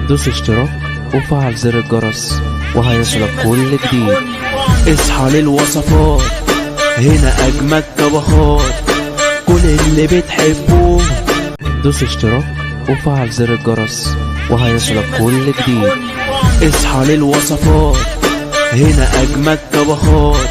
دوس اشتراك وفعل زر الجرس وهيصلك كل جديد. اصحى للوصفات، هنا اجمد طبخات، كل اللي بتحبوه. دوس اشتراك وفعل زر الجرس وهيصلك كل جديد. اصحى للوصفات، هنا اجمد طبخات،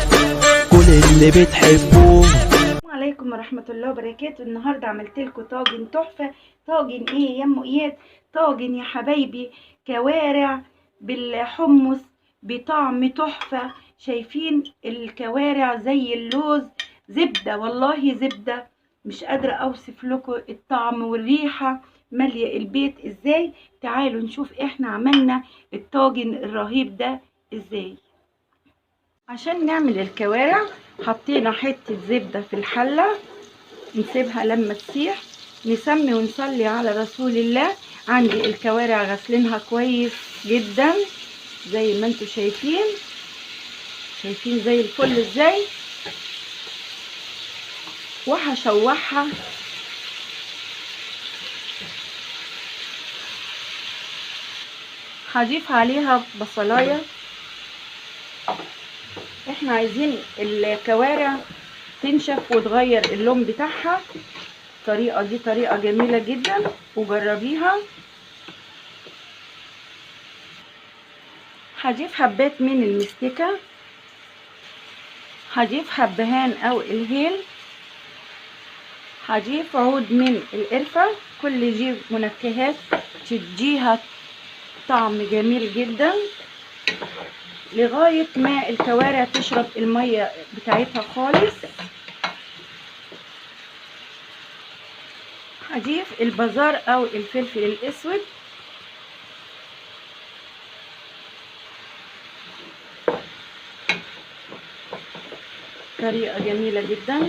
كل اللي بتحبوه. السلام عليكم ورحمة الله وبركاته. النهاردة عملت لكم طاجن تحفة. طاجن ايه يا ام اياد؟ طاجن يا حبايبي كوارع بالحمص بطعم تحفة. شايفين الكوارع زي اللوز، زبدة والله زبدة، مش قادرة اوصف لكم الطعم والريحة مالية البيت ازاي. تعالوا نشوف احنا عملنا الطاجن الرهيب ده ازاي. عشان نعمل الكوارع حطينا حتة زبدة في الحلة، نسيبها لما تسيح، نسمي ونصلي على رسول الله. عندي الكوارع غسلينها كويس جدا زي ما انتم شايفين، شايفين زي الفل ازاي. وهشوحها هضيف عليها بصلايه. احنا عايزين الكوارع تنشف وتغير اللون بتاعها. الطريقة دي طريقه جميلة جدا وجربيها. هضيف حبات من المستكه، هضيف حبهان او الهيل، هضيف عود من القرفه. كل دي منكهات تديها طعم جميل جدا لغاية ما الكوارع تشرب المية بتاعتها خالص. هضيف البزار او الفلفل الاسود، طريقة جميلة جدا.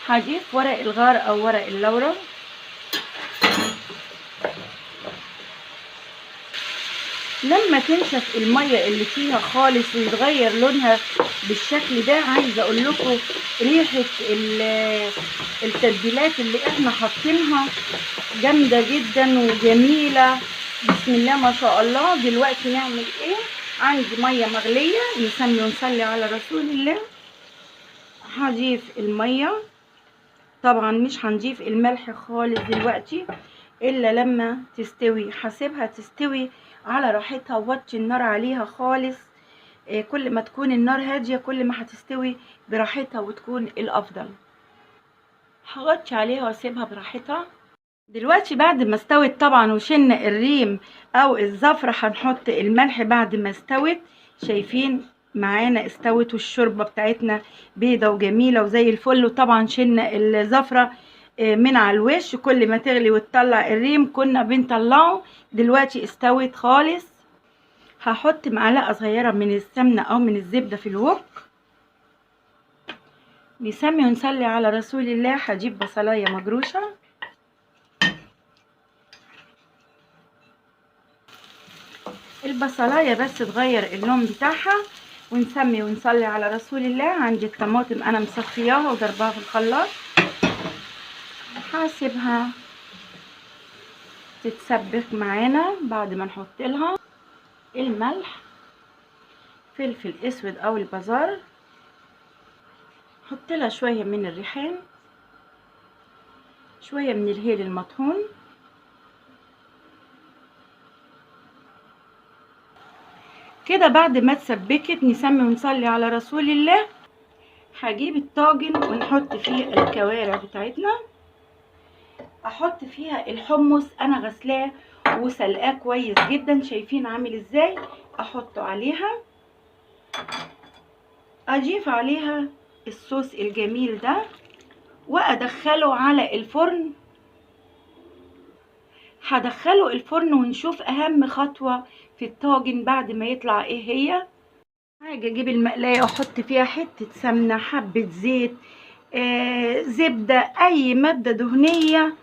هضيف ورق الغار او ورق اللورة، لما تنشف المية اللي فيها خالص ويتغير لونها بالشكل ده. عايزة اقول لكم ريحة التتبيلات اللي احنا حاطينها جامدة جدا وجميلة، بسم الله ما شاء الله. دلوقتي نعمل ايه؟ عندي مية مغلية، نسمي ونصلي على رسول الله. هضيف المية، طبعا مش هنضيف الملح خالص دلوقتي الا لما تستوي. هسيبها تستوي على راحتها ووطي النار عليها خالص. كل ما تكون النار هادية كل ما هتستوي براحتها وتكون الافضل. هغطي عليها واسيبها براحتها. دلوقتي بعد ما استوت طبعا وشلنا الريم او الزفرة، هنحط الملح بعد ما استوت. شايفين معانا استوت والشوربه بتاعتنا بيضة وجميلة وزي الفل. وطبعا شلنا الزفره من على الوش، كل ما تغلي وتطلع الريم كنا بنطلعه. دلوقتي استوت خالص. هحط معلقه صغيرة من السمنة او من الزبدة في الوك. نسمي ونصلي على رسول الله. هجيب بصلايه مجروشه، البصلايه بس تغير اللون بتاعها، ونسمي ونصلي على رسول الله. عندي الطماطم انا مصفياها وضرباها في الخلاط، هسيبها تتسبك معانا بعد ما نحط لها الملح، فلفل اسود او البزار، حط لها شوية من الريحان، شوية من الهيل المطحون، كده. بعد ما اتسبكت نسمي ونصلي على رسول الله. هجيب الطاجن ونحط فيه الكوارع بتاعتنا، احط فيها الحمص انا غسلاه وسلقاه كويس جدا، شايفين عامل ازاي. احطه عليها، اضيف عليها الصوص الجميل ده وادخله على الفرن. هدخله الفرن ونشوف اهم خطوة في الطاجن بعد ما يطلع ايه هي. حاجة اجيب المقلاية واحط فيها حتة سمنة، حبة زيت، زبدة، اي مادة دهنية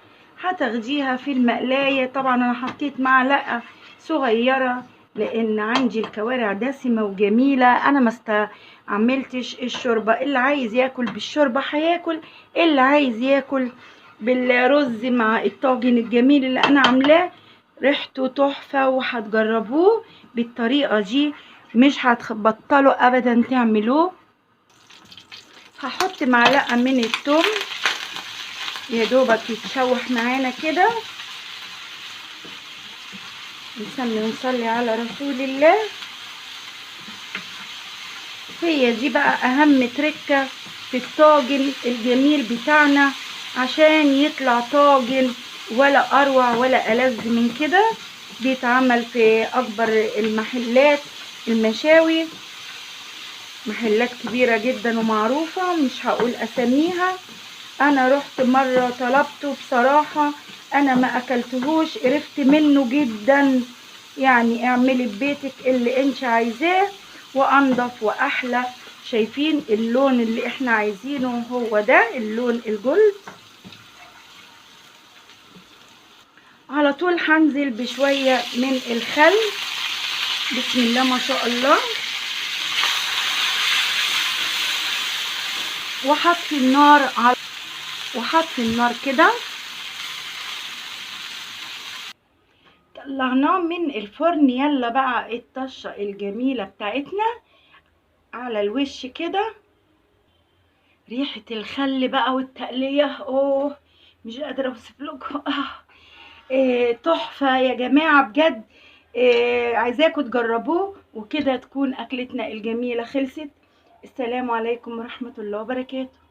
هتاخديها في المقلاية. طبعا انا حطيت معلقة صغيرة لان عندي الكوارع دسمة وجميلة. انا ما استعملتش الشوربة، اللي عايز ياكل بالشوربه هياكل، اللي عايز ياكل بالرز مع الطاجن الجميل اللي انا عاملاه ريحته تحفة، وهتجربوه بالطريقة دي مش هتبطلوا ابدا تعملوه. هحط معلقه من الثوم يا دوبك يتشوح معانا كده. نسمي ونصلي على رسول الله. هي دي بقى اهم تركه في الطاجن الجميل بتاعنا عشان يطلع طاجن ولا اروع ولا ألذ من كده. بيتعمل في اكبر المحلات المشاوي، محلات كبيرة جدا ومعروفة مش هقول اساميها. انا رحت مرة طلبته، بصراحة انا ما اكلتهوش، قرفت منه جدا. يعني اعملي ببيتك اللي انت عايزاه وانضف واحلى. شايفين اللون اللي احنا عايزينه هو ده اللون الجولد. على طول هنزل بشوية من الخل، بسم الله ما شاء الله، وحطي النار على وحطي النار كده. طلعناه من الفرن. يلا بقى الطشه الجميلة بتاعتنا على الوش كده، ريحه الخل بقى والتقليه، اوه مش قادرة اوصف لكم. تحفة يا جماعة بجد. عايزاكم تجربوه، وكده تكون اكلتنا الجميلة خلصت. السلام عليكم ورحمة الله وبركاته.